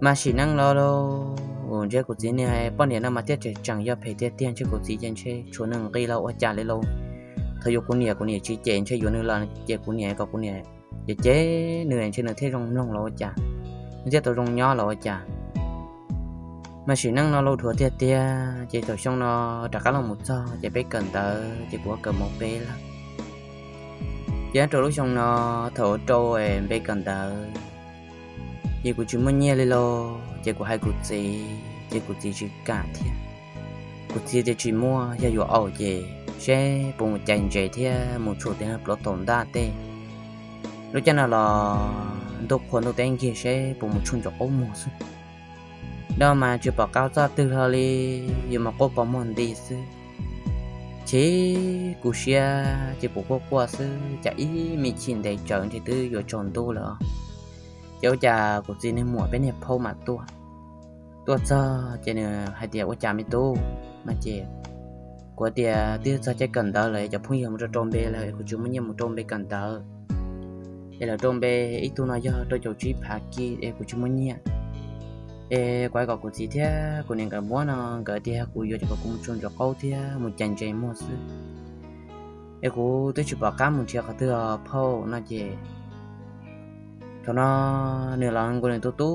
Mas sim neej no lauj, ntshe kuv txiv niag poj niam no mas thiaj tseem tseem yog phem tiag tiag, ntshe kuv txiv ces ntshe tshuav nws nqi los ua cas li lauj. Thaum yuav kuv niam kuv niam tsis cem, ntshe yuav nws los cem kuv niam kom kuv niam ces cem nws ntshe nws thiaj zoo mloog los ua cas, nws thiaj tau zoo nyob los ua cas. Mas sim neej no lauj dhuav tiag tiag ces thaum xyoo no rov qab los mus txog ces peb kawm ntawv ces kuv ua kawm mauv peb lawm. Ces nyob rau lub xyoo no thaum ua rau npe kawm ntawv ces kuv tsis muaj nyiaj li lauj, ces kuv hais kuv txiv ces kuv txiv tsis kam thiab. Kuv txiv tias tsis muaj, yog yuav aum ces seb puas mus cais ntses thiab mus tshum tes pluav taum ntaj tej. Lub caij no los ntuj qhua ntuj teb nkig seb puas mus tshum ntsuag qaub muag xwb. No mas tsis pom qab txoj twg hlo li, yuav mus quaj pos muag nti xwb. Chim kuv siab ces kuv quaj quaj xwb, cas ib me chim ntev tsawv ntshe twb yuav tsaus ntuj lawm. Ces ua cas kuv txiv niag muam peb niag phaub mam tuaj. Tuaj txog ces nws hais tias ua cas me tub no ces kuv tias twb txog caij kawm ntawv lawm, cov phooj ywg mus rau rau npe lawm, kuv tsis muaj nyiaj mus rau npe kawm ntawv. Es lawv rau npe ib tug no yog rau caum tsib phav kis es kuv tsis muaj nyiaj. Es kuv hais kom kuv txiv thiab kuv niam nkawd muab no, nkawd tias kuv yuav ces kom kuv mus tshum ntsuag qaub thiab mus cais ntses muag xwb. Es kuv twb tsis pom qab mus nrhiav qhov twg phauj no ces thaum no nws los nkaus nws tu tu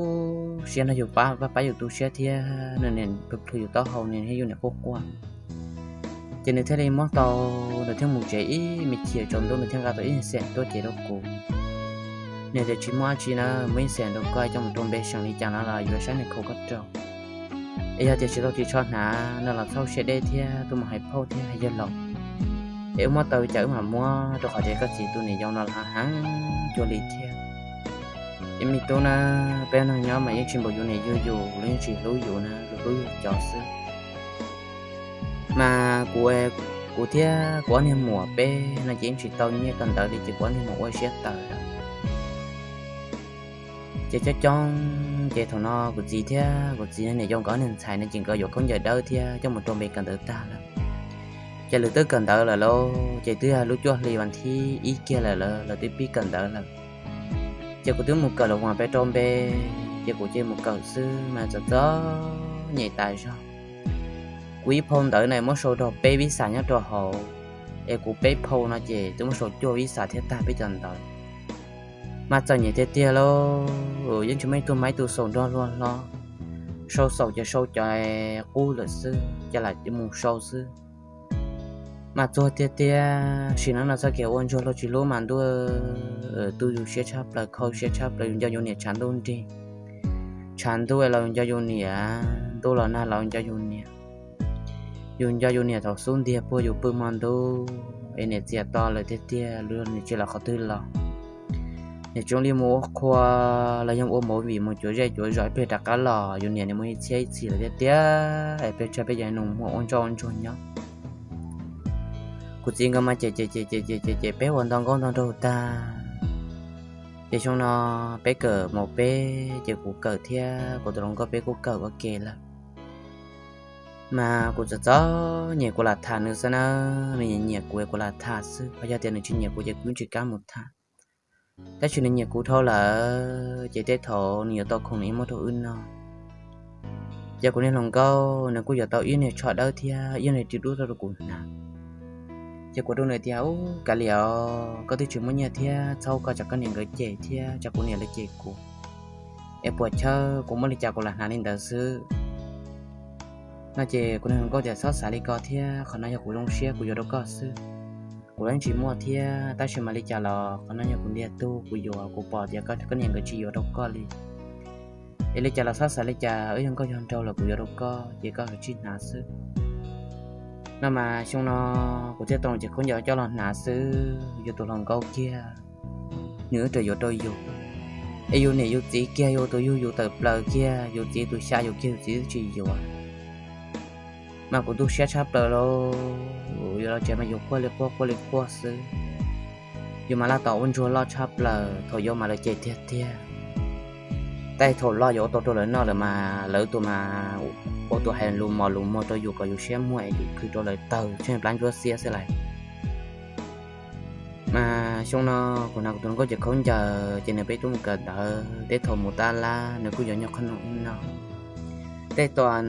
siab no, yus pab pab yus tu siab thiab, nws niam plhws plhws yus taub hau, nws thiab yus niam quaj quaj. Ces nws thiaj li muab tau, nws thiaj mus tsev ib me chim tsaus ntuj nws thiaj nqa tau ib xeem tuaj cev rau kuv. Nws tias tsis muaj dab tsi na, muaj ib xeem rau koj coj mus rau npe seem li cas no los yuav saib nws khaus koj rau. Es yog tias tsis tau ris tsho hnav no los txhob siab deb thiab, tuaj mus hais phauj thiab hais yawg laus. Es wb muab tau cas wb mam muab, rau qhov tias koj txiv tus niam yau no los heev cuag li thiab. Ces me tub na, peb neeg nyob mas yeej tsis npaum yus niam yug yus, lawv yeej tsis hlub yus na, lawv hlub yus cov xwb. Mas kuv, kuv thiab kuv ob niag muam peb no ces yeej tsis tau nyiaj kawm ntawv li ces kuv ob niag muam ua siab tawv lawm. Ces coob coob ces thaum no kuv txiv thiab kuv txiv niam yau nkawd ob niag ntxhais no ces nkawd yuav khaub ncaws dawb thiab coj mus rau npe kawm ntawv tag lawm. Ces lawv twb kawm ntawv lawm lauj, ces twb yog lub cuaj hli vas thib ib kiag lawm, lawv twb pib kawm ntawv lawm. Ces kuv twb mus kawm los mas peb rau npe, ces kuv cia mus kawm xwb mas txom txom nyem tas zog. Kuv ib phau ntawv na muab sau rau peb vis xas nyob rau hauv, es kuv peb phau no ces twb muab sau cuaj vis xas thiab tag peb cov ntawv. Mas txom nyem tiag tiag lauj, yeej tsis muaj ib tug maiv tus xaus nrog luag hlo. Sau xaus ces sau cov qub lawm xwb, ces lam mus sau xwb. Mas txuag tiag tiag, sim neej no txoj kev ua ntsuag luag tsis hlub mas ntuj, tu yus siab tshaj plaws, khau siab tshaj plaws, yus nco yus niam tshav ntuj nrig. Tshav ntuj los yus nco yus niam, ntuj los nag los yus nco yus niam. Yus nco yus niam thaum xub ntiag puag yus pw hmo ntuj, es niam txias to lawm tiag tiag, niam tsis los qhov twg los. Niam tsis zoo li mus ua qhua los yog ua movie mus cuav zej cuav zos ib pliag rov qab los, yus niam nws mus ib txhiab ib txhis lawm tiag tiag, es peb tsawg peb cov nus muag ua ntsoj ua ntsuag nyob. Kuv txiv nkawd mas cem cem cem cem cem cem peb ua ntau nkauj ntau nraug tag. Ces xyoo no peb kawm mus peb ces kuv kawm thiab kuv tus hluas nkauj peb kuj kawm ua ke lawm. Mas kuv txom txom nyem kuv lam tham nws xwb na, nws nyiam nyiam kuv kuv lam tham xwb, ho yog tias nws tsis nyiam kuv ces kuv tsis kam mus tham. Tab sis nws nyiam kuv dhau lawm ces tej thaum nws yuav tau khoom nws yeej muab rau wb noj. Ces kuv niag hluas nkauj nws kuj yuav tau ib niag tsho dawb thiab ib niag ris dub tuaj rau kuv hnav. Ces kuv rau nws tias, Ub, kav liam os, koj twb tsis muaj nyiaj thiab txhob ua koj tsam koj niam nkawd cem thiab tsam kuv niam lawv cem kuv, es puas chawj kuv muaj li cas kuv lam hnav li ntawd xwb. No ces kuv niag hluas nkauj tias, Txhob xav li ko thiab, qhov no yog kuv zoo siab kuv yuav rau koj xwb. Kuv los yeej tsis muaj thiab, tab sis mas li cas los qhov no yog kuv ntiag tug, kuv yuav, kuv pom tias koj niam nkawd tsis yuav rau koj li. Es li cas los txhob xav li cas, wb yog nkauj yog nraug los kuv yuav rau koj ces koj kav tsij hnav xwb. No mas xyoo no kuv thiaj tau ces khaub ncaws coj los hnav xwb, yus tus hluas nkauj kiag nws wb raws yuav rau yus, es yus niam yus txiv kiag yus tus yug yus tawm plaws kiag, yus txiv tus xya yus kiag yus txiv twb tsis yuav. Mas kuv tu siab tshaj plaws lauj, yuav los tsev mas yus quaj li quaj quaj li quaj xwb. Yus mas laj tom ua ntsuag loj tshaj plaws, thaum yau mas lawv cem tiag tiag, tab sis thaum loj yuav ua tau rau lawv noj lawm mas lawv tus mas ua tus hais lus mos lus muag rau yus kom yus siab muag es yus khwv rau lawv tawg tsheej plab ntsuab xiab xwb lawm. Mas xyoo no kuv hnav kuv tus hluas nkauj ces khaub ncaws ces nws peb tuaj mus kawm ntawv, tej thaum mus tab lab nws kuj yuav nyob qhov no ib no. Tej thaum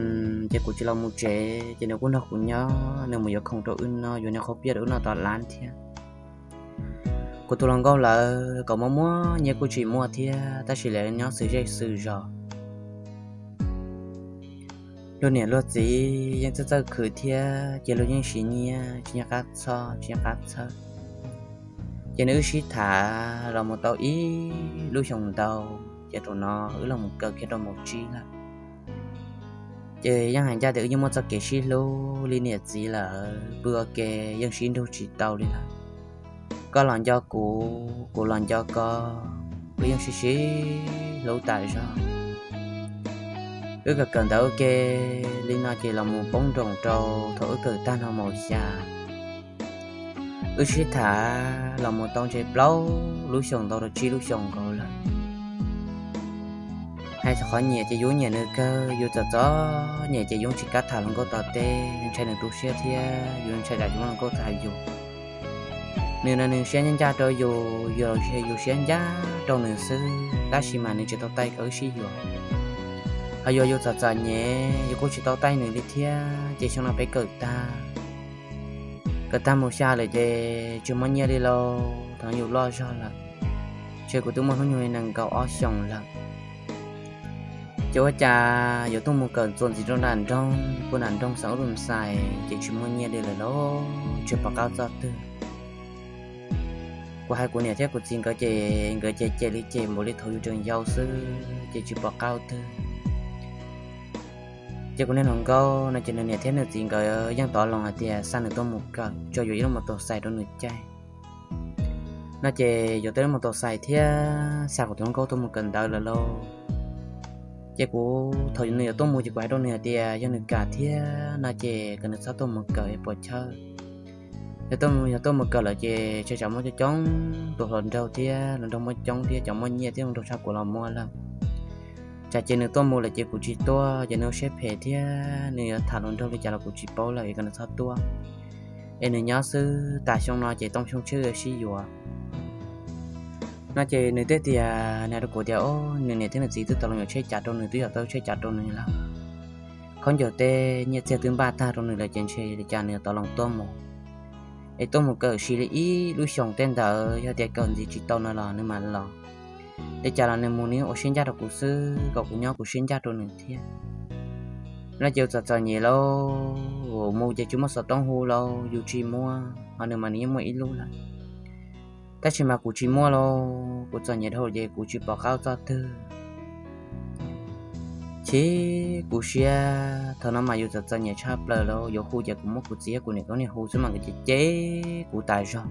ces kuv tsis los mus tsev ces nws kuj nrog kuv nyob, nws mus yuav khoom rau wb noj, yuav niag qhauv piaj rau wb noj tom lab thiab. Kuv tus hluas nkauj lawv kom muaj muaj nyiaj kuj tsis muaj thiab, tab sis lawv nyob xws zej xws zos. Luag niam luag txiv yeej txawj txawj khwv thiab ces luag yeej siv nyiaj tsis nyiaj qab txhob tsis nyiaj qab txhawb. Ces nws wb sib tham los mus tau ib lub xyoos ntau, ces thaum no wb los mus kawm kiag rau mos tsib lawm. Ces yeej hais ncaj tias wb yeej muaj txoj kev sib hlub li niam txiv lawm, pw ua ke yeej sib nrug tsis tau li lawm. Koj los nco kuv, kuv los nco koj, wb yeej sib sib hlub tas zog. Wb kawm kawm ntawv ua ke li no ces los mus poob nroos rau thaum wb kawm tag no mos xya. Wb sib tham los mus tau ntshe plaub lub xyoos ntau rau tsib lub xyoos nkaus lawm. Hais txog qhov nyiam ces yus nyiam nws kawg, yus txom txom nyem ces yus tsis kam tham hluas nkauj tom teb, ntshai nws tu siab thiab yus ntshai tsam tsis muaj hluas nkauj tham yus. Nws no nws siab ncaj ncaj rau yus, yus los yus siab ncaj rau nws xwb, tab sis mas nws tsis tau taij kom wb sib yuav. Ho yus yus txom txom nyem yus kuj tsis tau taij nws li thiab, ces xyoo no peb kawm tag, kawm tag mus xya lawm ces tsis muaj nyiaj li lauj, thaum yus loj zog lawm, ces kuv twb muaj hnub nyoog li nees nkaum ob xyoos lawm. Ces ua cas yuav tuaj mus kawm txuas ntxiv rau nram nroog, puag nram nroog xeev Ub Lus Xais ces tsis muaj nyiaj li lawm lauj, tsis pom qab txoj twg. Kuv hais kuv niam thiab kuv txiv nkawd ces nkawd ces cem li cem npaum li thaum yus tseem yau xwb ces tsis pom qab twg. Ces kuv niag hluas nkauj no ces nws niam thiab nws txiv nkawd yeej tov loos hais tias xa nws tuaj mus kawm, tsuas yuav ib lub mos taus xais rau nws caij. No ces yuav tau lub mos taus xais thiab xa kuv tus hluas nkauj tuaj mus kawm ntawv lawm lauj. Ces kuv thaum nws yuav tuaj mus ces kuv hais rau nws hais tias yog nws kam thiab no ces kom nws txhob tuaj mus kawm es puas chawj. Yog tuaj mus, yog tuaj mus kawm lawm ces tshee tsam muaj coob coob tus hluas nraug thiab hluas nraug muaj coob thiab cov muaj nyiaj thiab hluas nraug tshaj kuv los muaj lawm. Tsam ces nws tuaj mus lawm ces kuv tsis tuaj ces nws ua siab phem thiab nws yuav tham hluas nraug li cas los kuv tsis paub lawm es kom nws txhob tuaj, es nws nyob xwb tas xyoo no ces tooj xyoo tshiab yuav sib yuav. No ces nws thiaj tias, nws hais rau kuv tias, o, nws niam thiab nws txiv twb tau los yuav tsheb cav rau nws, twb yuav tau tsheb cav rau nws lawm. Khaub ncaws tej nyiaj txiag twb npaj tag rau nws lawm ces ntshe li cas nws yuav tau los tuaj mus, es tuaj mus kawm sis li ib lub xyoos tej ntawd, yog tias kawm ntxiv tsis tau no los nws mam los. Li cas los nws mus nws ua siab ncaj rau kuv xwb, kom kuv nyob kuv siab ncaj rau nws thiab. No ces yus txom txom nyem lauj, mus ces tsis muaj xov tooj hu lauj, yus tsis muaj ho nws mas nws yeej muaj ib lub lawm. Tab sis mas kuv tsis muaj lauj, kuv txom nyem dhau ces kuv tsis pom qab txoj twg. Chim kuv siab, thaum no mas yus txom txom nyem tshaj plaws lauj, yuav hu ces kuv muab kuv txiv thiab kuv niam kuv niag hu xwb mas nkawd cem cem kuv tas zog.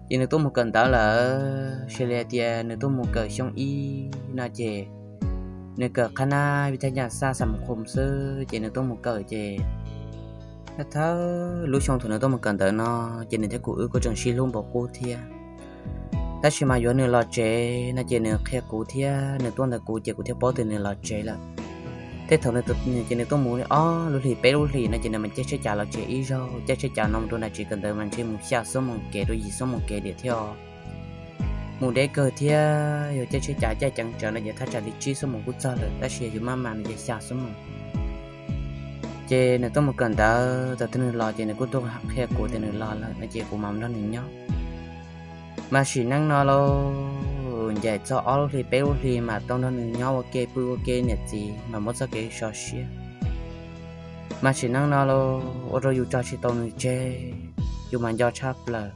Ces nws tuaj mus kawm ntawv lawm, sis li hais tias nws tuaj mus kawm xyoo ib no ces nws kawm qhab nab vij thaj nyaj xaj xam khoom xwb ces nws tuaj mus kawm ces Thawj lub xyoo thaum nws tuaj mus kawm ntawv no, ces nws thiab kuv wb kuj tseem sib hlub npaum qub thiab. Tab sis mas yuav nws los tsev no ces nws qhia kuv thiab nws tuaj ntawm kuv ces kuv thiaj paub tias nws los tsev lawm. Tej thaum ces nws tuaj mus li ob lub hlis peb lub hlis no ces nws mam caij tsheb cav los tsev ib zaug, caij tsheb cav no mus rau nram tsev kawm ntawv mas ntshe mus xya xuab moos kev rau yim xuab moos kev diam thiab os. Mus deb kawg thiab, yog caij tsheb cav caij ceev tsawv no ces thaj tsam li tsib xuab moos kuj txog lawm, tab sis yog yus maj mam no ces xya xuab moos. Ces nws tuaj mus kawm ntawv, thaum twg nws los ces nws kuj tuaj qhia kuv tias nws los lawm no ces kuv mam nrog nws nyob. Mas sim neej no lauj, ncaim txog ob lub hlis peb lub hlis mas tau nrog nws nyob ua ke pw ua ke niam txiv mas muab txoj kev sov siab. Mas sim neej no lauj, ua rau yus tso tsis tau nws tseg, yus mas nco tshaj plaws.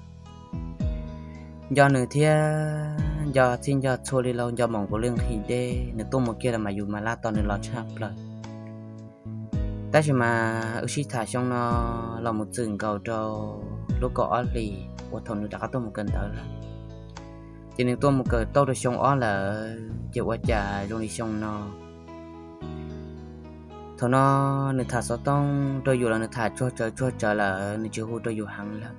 Nco nws thiab nco txhij nco txhua li lauj, nco npaum nkaus li nqhis dej, nws tuaj mus kiag los mas yus mas laj tos nws los tshaj plaws. Tab sis mas wb sib tham xyoo no los mus txwm nkaus rau lub kaum ob hlis uas thaum nws rov qab tuaj mus kawm ntawv lawm. Ces nws tuaj mus kawm tau rau xyoo ob lawm, ces ua cas zoo li xyoo no. Thaum no nws tham xov tooj rau yus los nws tham tsuag tsawv tsuag tsawv lawm, nws tsis hu rau yus heev lawm.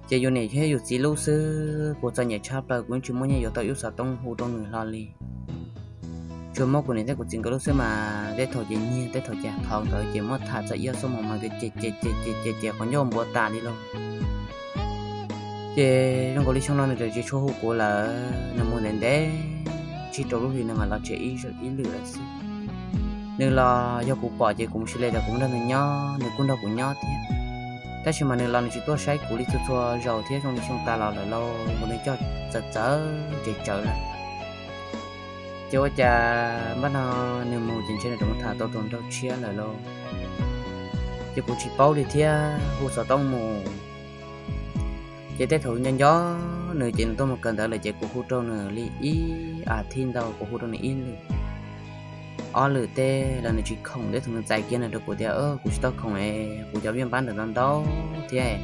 Ces yus niam thiab yus txiv lub xwb, kuv txom nyem tshaj plaws kuv yeej tsis muaj nyiaj yuav tau ib lub xov tooj hu rau nws hlo li. Tsuas muab kuv niam thiab kuv txiv nkawd lub xwb mas tej thaum ces nyiag tej thaum ces thov nkawd ces muab tham txog ib ob xuab moos mas nkawd ces ces ces ces ces qhov ncauj npua tas li lauj. Ces zoo nkaus li xyoo no nws tsis tshua hu kuv lawm, nws mus ntev ntev tsib rau lub hlis nws mam los tsev ib lwm lawm xwb. Nws los yog kuv pom ces kuv mus sis li tas kuv nrog nws nyob, nws kuj nrog kuv nyob thiab. Tab sis mas nws los nws tsis tuaj saib kuv li txhua txhua zaus thiab, zoo li xyoo tas los lawm lauj, nkaus nws coj txawv txawv tsev tsawv lawm. Ces ua cas npaj no nws mus ces ntshe nws rov mus tham tau tus nraug tshiab lawm lauj. Ces kuv tsis paub li thiab, hu xov tooj mus. Ces tej thaum nco nco nws ces nws tuaj mus kawm ntawv lawm ces kuv hu rau nws li ib as thiv ntau, kuv hu rau nws ib lwm ob lwm tej los nws tsis khoom. Tej thaum nws txais kiag nws rau kuv tias, kuv tsis tau khoom es kuv cov vij npab ntawm no ntau thiab,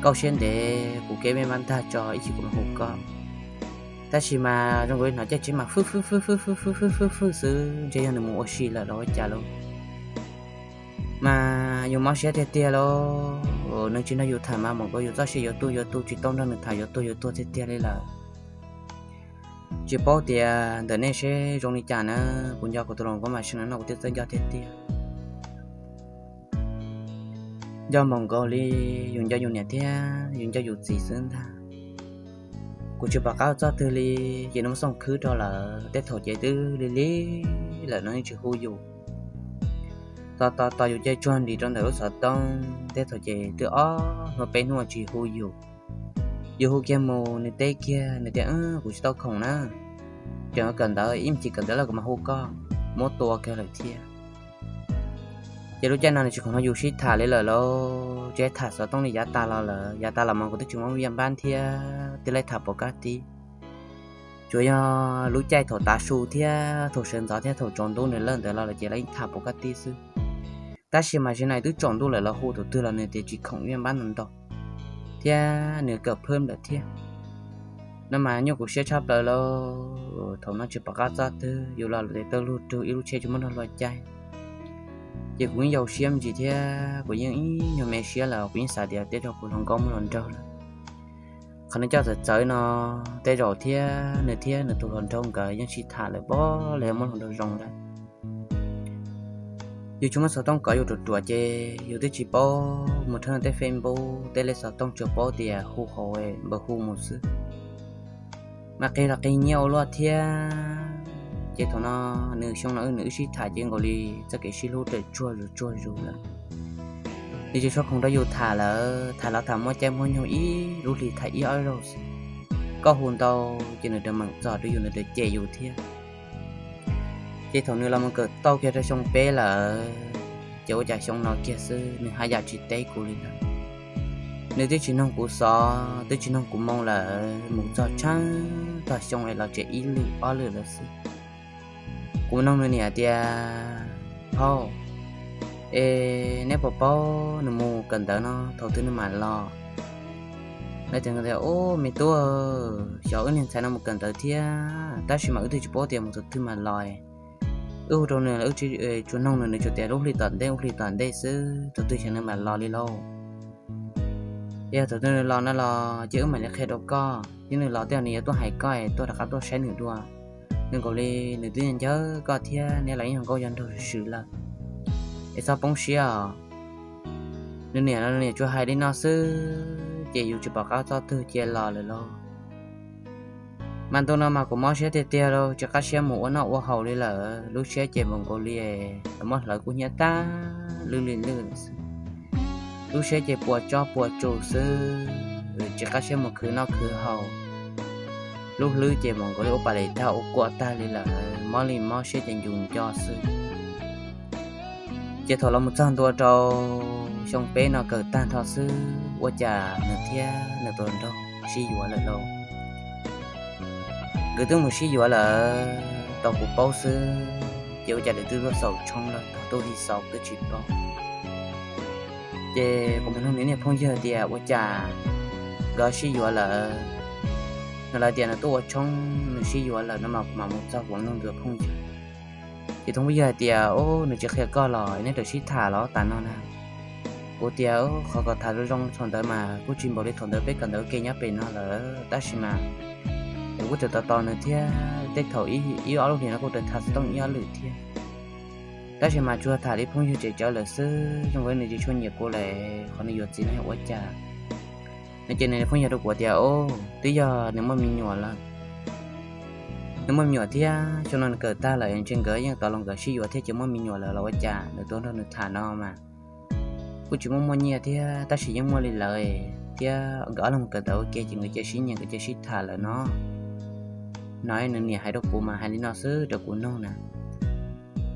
koj ua siab ntev, kuv kev vij npab ntag tso ib chim kuv mam hu koj. Tab sis mas zoo nkaus li hnov caij tsheb mas fwj fwj fwj fwj fwj fwj fwj fwj xwb, ntshe yog nws mus ua si lawm los ua cas lauj. Mas yus mob siab tiag tiag lauj, nws tsis nrog yus tham mas npaum nkaus yus txoj sia yuav tu yuav tu, tsis tau nrog nws tham yuav tuag yuav tuag tiag tiag li lawm. Tsis paub tias ntawm nej seb zoo li cas na, kuv nco kuv tus hluas nkauj mas sij hawm no kuv twb txawj nco tiag tiag. Nco npaum nkaus li yus nco yus niam thiab yus nco yus txiv xwb ntag. Kuv tsis pom qab ua txoj twg li, ces nws muab xoo khwb rau lawm, tej thaum ces twb lig lig lawm no yeej tsis hu yus. Tos tos tos yus ces tsuag nrim rau ntawm lub xov tooj, tej thaum ces twb ob hnub peb hnub tsis hu yus. Yus hu kiag mus nws teb kiag nws tias, kuv tsis tau khoom na, tseem kawm ntawv, ib me chim kawm ntawv lawm kuv mam hu koj, muab tua kiag lawm thiab. Ces lub caij no nws tsis khoom nrog yus sib tham li lawm lauj, tsis tham xov tooj li yav tas los lawm, yav tas los mas kuv twb tsis muaj vij npab thiab twb laib tham puas kaj tib. Tsuas yog lub caij thaum tav su thiab thaum sawv ntxov thiab thaum tsaus ntuj nws lawj ntawd los lawm ces lawv yeej tham puas kaj tib xwb. Tab sis mas zaum no twb tsaus ntuj lawm los hu tus twg los nws tias tsis khoom vij npab ntau ntau, thiab nws kawm phwb lawm thiab. No mas nyuaj kuv siab tshaj plaws lauj, thaum no tsis pom qab txoj twg, yus los lawm ces tawg lug rug ib lub tsheb tsis muaj nrog luag caij. Ces kuv yeej yau siab me ntsis thiab kuv yeej ib nyuag me siab lawm, kuv yeej xav tias tej zaum kuv hluas nkauj muab hluas nraug lawm. Qhov nws coj txawv txawv no, tej zaum thiab nws thiab nws tus hluas nraug nkawd yeej sib tham lawm pob, los yog muab hluas nraug zoo lawm. Yus tsis muaj xov tooj kov yus ruam ruam ces yus twb tsis paub mus rhawv tej Facebook tej lej xov tooj, tsuas paub tias hu hauv npaws hu mus xwb. Mas qig los qig nyiaj ua luaj thiab. Ces thaum no nws xyoo no wb nws wb sib tham ces nkaus li txoj kev sib hlub raws tsuag zus tsuag zus lawm. Nws tsis tshua khoom rau yus tham lawm, tham los tham muaj caij muaj nyoog ib lub hlis tham ib ob zaug xwb. Koj hu ntau ces nws raws meem txog rau yus, nws raws cem yus thiab. Ces thaum nws los mus kawm tau kiag rau xyoo peb lawm, ces ua cas xyoo no kiag xwb nws haj yam tsis teb kuv li lawm. Nws twb tsis noog kuv xov, twb tsis noog kuv moo lawm, mus txog tsheej tog xyoo es los tsev ib lwm ob lwm lawm xwb. Kuv noog nws niam tias, phauj, es neb puas paub nws mus kawm ntawv no thaum twg nws mam los? Nws tias, ub me tub, xyov wb niag ntxhais no mus kawm ntawv thiab, tab sis mas wb twb tsis paub tias mus thaum twg mam los. Wb hu rau nws los wb tsis tshua noog nws, nws tsuas tias lub hli tom ntej, lub hli tom ntej xwb, thaum twg xyov nws mam los li lauj. Yog thaum twg nws los no los ces wb mam li qhia rau koj. Thiab nws los tej zaum nws yuav tuaj hais koj es tuaj rov qab tuaj saib nws dua. Nws nkaus li nws twb ncawg koj thiab, neb los yeej yog nkauj yog nraug swm lawm, es txhob poob siab os. Nws niam los nws niam tsuas hais li no xwb ces yus tsis pom qab txoj twg cia los lawm lauj. Mas ntu no mas kuv mob siab tiag tiag lauj, tsis qab siab mus ua noj ua haus li lawm. Lub siab ces npaum nkaus li muab hlawv kub hnyiab tag lwj li lwj lawm xwb. Lub siab ces puas tsob puas tsu xwb, tsis qab siab mus khwv noj khwv haus. Lub hlwb ces npaum nkaus li ua pas li tag ua kuam tag li lawm, mob li mob siab ces ncus nco xwb. Ces thaum los mus txog ntua rau xyoo peb no kawm tag nrho xwb, ua cas nws thiab nws tus nraug sib yuav lawm lauj. Nkawd twb mus sib yuav lawm tau kuv paub xwb, ces ua cas lawv twb tuaj xaus tshoob lawm, thaum twg xaus twb tsis paub. Ces kuv mam nug nws niag phooj ywg tias ua cas nkawd sib yuav lawm no, lawv tias nws tuaj ua tshoob nws sib yuav lawm no mas kuv mam mus txog kuv nug nkawd phooj ywg. Ces tus phooj ywg hais tias, Ub, nws tsis qhia koj los neb tawm sib tham los tas no na? Kuv tias, Qhov kom tham zoo zoo thaum ntawd mas kuj tsis npaum li thaum ntawd peb kawm ntawv ua ke nyob pem no lawm, tab sis mas kuv kuj tseem tos tos nws thiab, tej thaum ib ob lub hlis no kuj tau tham xov tooj ib ob lwm thiab. Tab sis mas tsuas tham li phooj ywg tsev cawv lawm xwb, zoo nkaus nws tsis tshua nyiam kuv lawm, qhov nws yuav txiv no yog ua cas? No ces nws phooj ywg rau kuv tias, Ub, twb yog nws muaj me nyuam lawm. Nws muaj me nyuam thiab, xyoo no nws kawm tag lawm ntshe nkawd yeej tos los nkawd sib yuav thiab ces muaj me nyuam lawm los ua cas, nws tuaj nrog nws tham no mas kuj tsis muaj muaj nyiaj thiab, tab sis yeej muaj li lawv thiab, nkawd ob leeg mus kawm ntawv ua ke ces nkawd cia sib nyiam nkawd cia sib tham lawm no. No nws niam hais rau kuv mas hais li no xwb rau kuv nug na.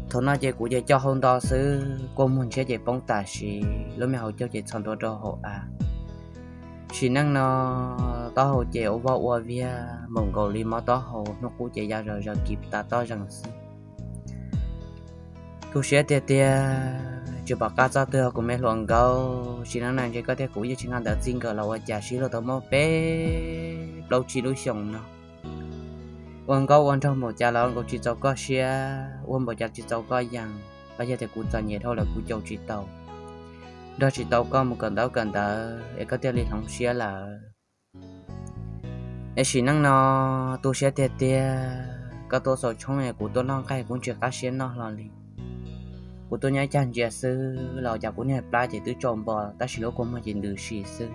Thaum no ces kuv ces coj hau nto xwb, kua muag ntshiab ces poob tam sim, lub me hauv caug ces txhos ntua rau hauv av. Sim neej no taub hau ces ua voj ua viag npaum nkaus li mob taub hau, hnub qub ces ya zog zog kis tas toj zeeg xwb. Tu siab tiag tiag, tsis pom qab txog twg, kuv me hluas nkauj. Sim neej no ntshe koj thiab kuv yeej tsis nqa ntawv txij nkawm los ua cas sib luag tau muaj peb plaub tsib lub xyoos no. Ua nkauj ua nraug npaum cas los nkaus tsis txaus koj siab, ua npaum cas tsis txaus koj yees, los yog tias kuv txom nyem dhau lawm kuv caum tsis tau, nrog tsis tau koj mus kawm ntawv kawm ntawv es koj thiaj li hloov siab lawm. Es sim neej no tu siab tiag tiag, koj tuaj xaus tshoob es kuv tuaj noj nqaij kuv tsis qab siab noj hlo li. Kuv tuaj nyob ib cag ntsia xwb los cas kuv niag plab ces twb tsaus npo tab sis lub kua muag ces ntws si xwb.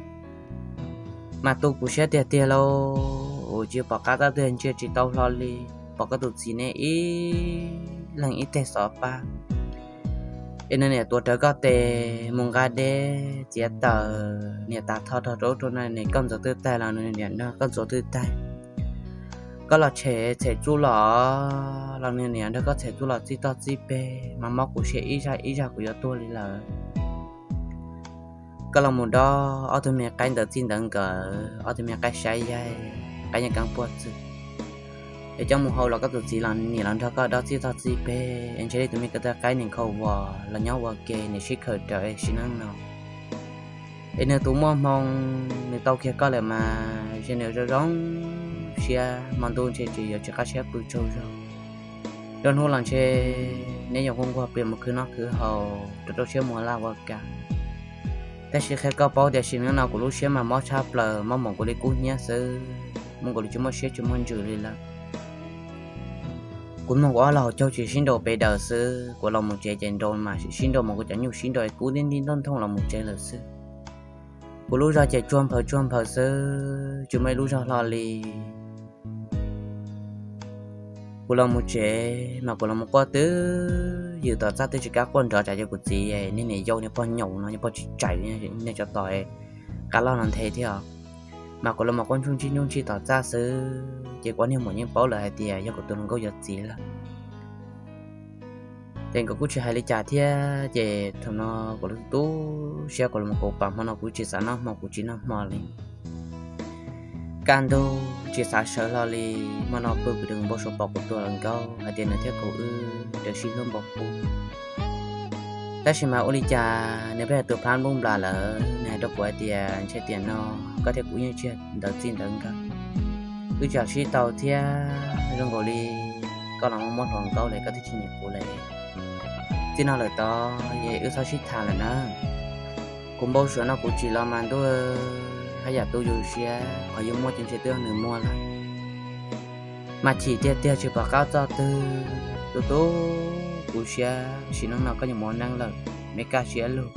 Mas tu kuv siab tiag tiag lauj, tsis pom qab txog twg, ntsia tsis tau hlo li. Pom koj tus txiv nej ib leeg ib teg xov pab, es nws niam tuav rawv koj tes mus nqa deb txiav taws, niam tas tho rau ub rau no, nws koj ntxuav twb taig los nws niam nrog koj ntxuav twb taig. Koj los tshem txhem txuj los, los nws niam nrog koj txhem txuj los txij toj txij peg, mas mob kuv siab ib zaj ib zaj kuv yuav tuag li lawm. Koj los mus dob ob tug me qaib ntawd txij ntawd nkawd, ob tug me qaib saib yaig, qaib nyob keeb puag txwg, es coj mus hau los koj tus txiv los niam los nrog koj dob txij toj txij peg, es ntshe li tus me ko taw qaib nws nkhaus vos los nyob ua ke nws sib khaws rawv sim neej no. Es nws tus muaj hmoo, nws tau kiag koj lawm mas ntshe nws zoo zoo siab, hmo ntuj ntshe tsis yuav tsis qab siab pw tsaug zog. Nruab hnub los ntshe neb yuav nquag nquag plias mus khwv noj khwv haus rau rau siab mus laj ua ka. Tab sis qhia koj paub tias sim neej no kuv lub siab mas mob tshaj plaws, mob npaum nkaus li kub hnyiab xwb, mob nkaus li tsis muaj siab tsis muaj ntsws li lawm. Kuv mloog kuv ob lub hauv caug tsis sib nraus pes daws xwb, kuv los mus tsev ces nraus mas sib nraus mas kuv cov nyuj sib nraus kub tib ntij ntoj nthooj los mus tsev lawm xwb. Kuv lub zog ces tsuag nphaws tsuag nphaws xwb, tsis muaj ib lub zog hlo li. Kuv los mus tsev mas kuv los mus quaj twb ywm tom txaj twb tsis kam quaj nrov tsam ces kuv txiv niag niam yau niag pog nyaum no niag pog tsis tsaim niag tsov tom qab loj no nthe thiab. Mas kuv los mus quaj ntsuj ntsij ntsuj ntsij tom txaj xwb ces kuv niag muam yeej paub lawm hais tias yog kuv tus hluas nkauj yuav txiv lawm. Ces nkawd kuj tsis hais li cas thiab ces thaum no kuv lub tu siab kuv los mus kaus pam hmo no kuv tsis xav noj hmo kuv tsis noj hmo li. Kaj ntug tsis xav sawv hlo li, hmo no pw pw rau npau suav pom kuv tus hluas nkauj hais tias nws thiab kuv wb raws sib hlub npaum qub. Tab sis mas ua li cas nws pheej hais tus phab nplooj nplas lawm, nws hais rau kuv hais tias ntshe tiam no koj thiab kuv yeej tsis yog ntawv txij ntawv nkawm, wb tsis sib tau thiab zoo nkaus li koj los muab hluas nkauj li, koj twb tsis nyiam kuv li. Txij no lawm tod es wb txhob sib tham lawm na. Kuv npau suav no kuv tsim los mas ntuj, haj yam tu yus siab, qhov yus muaj ces ntshe twb yog nws muaj lawm. Mas chim tiag tiag tsis pom qab txog twg, tu tu kuv siab, sim neej no koj yuav mus ua neej lawm, me kaj siab lug.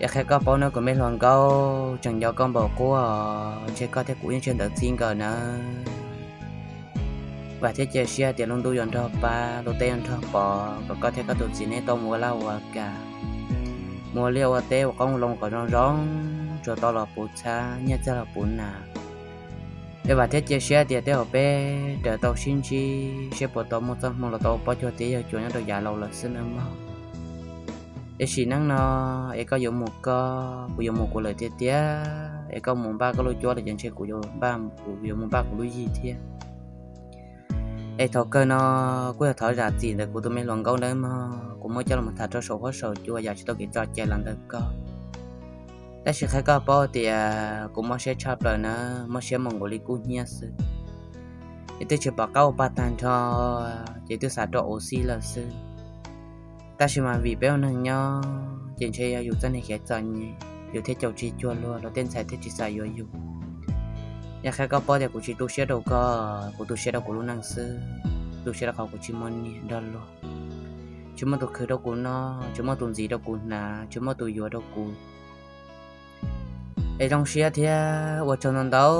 Es qhia koj paub na kuv me hluas nkauj, tseem nco koj npaum quaj, ntshe koj thiab kuv yeej tsis ntawd txij nkawm nawb. Vam thiab cia siab tias lub ntuj yuav nrog pab, lub teb yuav nrog pov, kom koj thiab koj tus txiv neb tau mus ua laj ua kam, mus ua liaj ua teb ua qoob loo kom zoo zoo, tsuas tau los puv txhab, nyiaj txiag los puv nas. Es vam thiab cia siab tias tej zaum peb raws tau sib ntsib seb puas tau muaj txoj hmoo los tau ua poj cuag txiv yawg cuas nyob rau yav laus lawm xwb nawb mog. Es sim neej no es koj yuav mus koj, kuv yuav mus kuv lawm tiag tiag. Es koj mus npaj koj lub cuab lawm ces ntshe kuv yuav mus npaj kuv lub yig thiab. Es thaum kawg no kuj yog thov zam txim ntawm kuv tus me hluas nkauj nawb mog, kuv muab coj los tham rau saum huab saum cua yam tsis tau kev tso cai los ntawm koj. Tab sis qhia koj paub tias kuv mob siab tshaj plaws na, mob siab mus nkaus li kub hnyiab xwb. Es twb tsis pom qab ua pa tag nrho, ces twb xav rau ua xij lawm xwb. Tab sis mas vim peb ua neeg nyob ces ntshe yog yus txoj niag hiav txom nyem, yus thiaj caum tsis cuag luag, luag tej ntxhais thiaj tsis xav yuav yus. Yog qhia koj paub tias kuv tsis tu siab rau koj, kuv tu siab rau kuv lub neej xwb, tu siab rau qhov kuv tsis muaj niam nrog luag, tsis muaj tus khwv rau kuv noj, tsis muaj tus ntxiv rau kuv hnav, tsis muaj tus yuav rau kuv. Es zoo siab thiab ua tsaug ntau ntau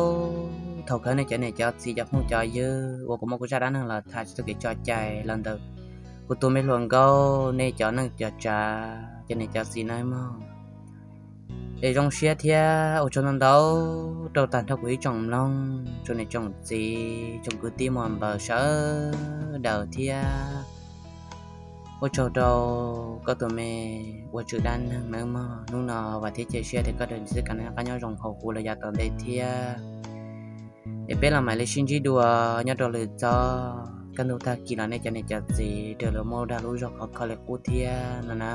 thaum kawg nej cov niam cov txiv cov phooj cov ywg uas kuv muab kuv zaj dab neeg los tham tsis tau kev tso cai los ntawm kuv tus me hluas nkauj, nej cov neej cov tsav, cov niam cov txiv nawb mog. Es zoo siab thiab ua tsaug ntau ntau rau tag nrho kuv ib tsoom mloog, tsoom niam tsoom txiv, tsoom kwv tij muam npaws sawv daws thiab. Ua tsaug rau koj tus me ua tswv dab neeg nawb mog. Hnub no vam thiab cia siab tias koj raws ntsib kam noj qab nyob zoo hauv kuv los yav tom ntej thiab. Es peb los mam li sib ntsib dua nyob rau lwm txoj kaj ntug tag kis los nej cov niam cov txiv raws lawv muaj dag lub zog khov kho li qub thiab no na.